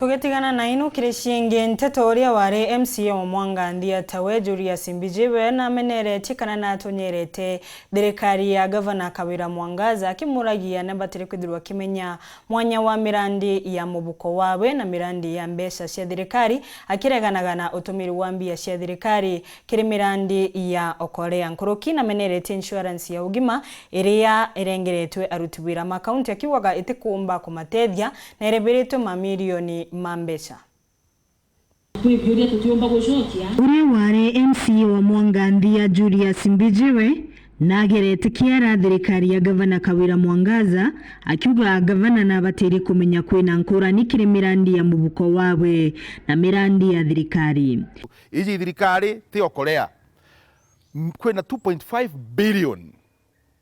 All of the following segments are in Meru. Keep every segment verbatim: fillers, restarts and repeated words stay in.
Tugitigana na inu, kiri ciingi nteto, uria wari M C A wa Mwanganthia tawe Julius Mbijiwe nameneretie kana natonyerete thirikari ya Gavana Kawira Mwangaza, akimuragia na batiri kwithirwa akimenya mwanya wa mirandi ya mubuko wawe na mirandi ya mbeca cia thirikari, akireganaga na utumiri wa mbia cia thirikari kiri mirandi ya okorea. Nkuruki nameneretie insurance ya ugima iria irengeretwe aruti wira ma kaunti, akiugaga itikumba kumatethia na ireberetwe mamirioni ma mbeca. Kwi biuria tutiumba gucokia. Uria wari M C A wa Mwanganthia Julius Mbijiwe nagerete kiara thirikari ya Gavana Kawira Mwangaza, akiuga gavana nabatirie kumenya kwina nkurani kiri mirandi ya mubuko wawe na mirandi ya thirikari. Iji thirikari ti okorea. M-, kwina two point five billion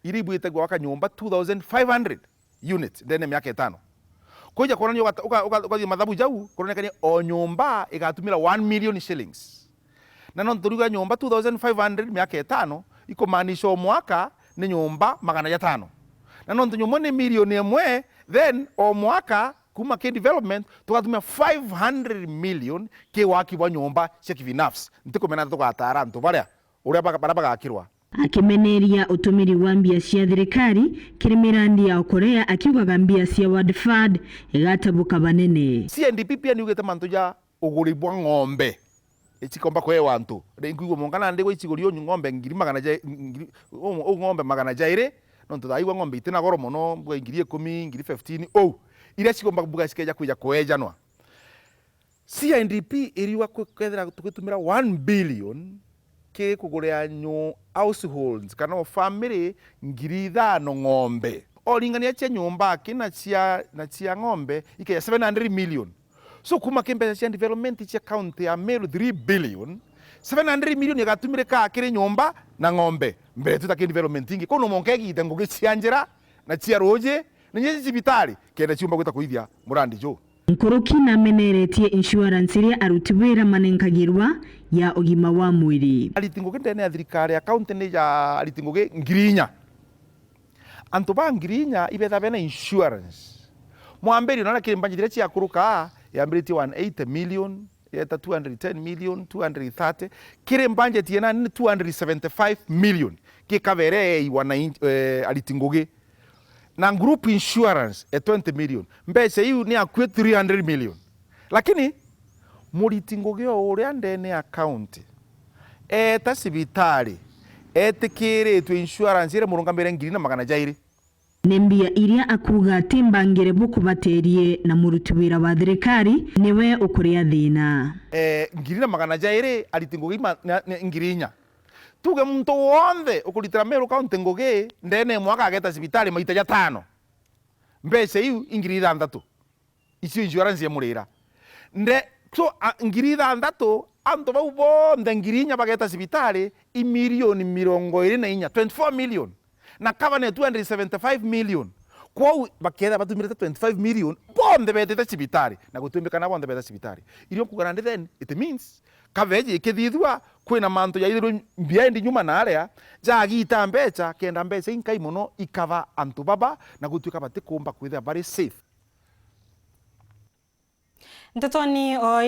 iria ibwite gwaka nyomba two thousand five hundred units ndene ya miaka itano. Kwija kwonania uga-, uga-, uga-, ugathie mathabu jau, kuronekania o nyomba igatumira one million shillings. Na nontu turiuga nyomba two thousand five hundred miaka itano, ikumaanisha o mwaka ni nyomba magana jatano. Na nontu nyomba ni milioni imwe, then o mwaka kuma ki development tugatumia five hundred million ki waki bwa nyomba cia kibinafsi. Ntikumenya tugatara antu baria uria baga-, baria bagakirwa. Akimeneria utumiri wa mbia cia thirikari kiri mirandi ya okorea, akiugaga mbia cia World Fund igatabuka banene. C N D P pia niugite mantu ja uguri bwa ng'ombe icikomba kwewa antu. Ri, nkuigua mwanka nandi gwa iciguri uu ng'ombe ngiri magana ja-, ngiri, uu, uu ng'ombe magana jairi, nontu thaigua ng'ombe itina goro mono, mbuga ngiri ikumi, ngiri fifteen, uu. Iria cikomba mbuga cikeja kwija kwejanwa. C N D P iriuga kwi-, kwethira tugitumira one billion ki kuguria nyu-, households kana o family ngiri ithano ng'ombe. O ringania cia nyumba aki na cia, na cia ng'ombe ikeja seven hundred million. So kuma ki mbeca cia development cia county ya Meru three billion, seven hundred million igatumirika kiri nyumba na ng'ombe. Mbere twita ki development ingi. Kono monka igite ngugi cia njira na cia ruji, na inya cia cibitari, kenda ciumba gwita kuithia murandi juu. Nkuruki nameneretie insurance iria aruti wira manenkagirwa ya ugima wa mwiri. Ariti ngugi ndene ya thirikari ya county ni ja ariti ngugi ngiri inya. Antu ba ngiri inya ibetha bena insurance. Mwambirio na kiri budget iria ciakuruka, yambiritie one eighty million, yeta two hundred ten million, two hundred thirty, kiri budget yena ni two hundred seventy-five million, ki kavere ei wana in-, eh, ariti ngugi. Na group insurance e twenty million. Mbeca iu ni akui three hundred million. Lakini muriti ngugi o uria ndene ya county eta cibitari etikiritwe insurance iria murungamire ngiri na magana jairi. Ni mbia iria akuuga ati mbangire bukubaterie na muruti wira wa thirikari niwe ukuria thina. Eh, ngiri na magana jairi ariti ngugi ma-, na, na ngiri inya. Tuge muntu wonthe ukuritira Meru County ngugi, ndene ya mwaka ageta cibitari maita jatano. Mbeca iu i ngiri ithanthatu. Icio insurance ya murira. Nde, so, a, ngiri ithanthatu, antu bau bonthe ngiri inya bageta cibitari, i milioni mirongo iri na inya, twenty-four million. Na cover ni two hundred seventy-five million. Kwou baketha batumirite twenty-five million, bonthe betite cibitari, na gutiumbikana bonthe beta cibitari. Irio nkuga nandi then, it means, coverage ikithithua, kwina mantu jaithirwe behind nyuma na aria, jagita mbeca, kenda mbeca inkai mono ikava antu baba, na gutuika batikumba kwithira bari safe. Ntetoni o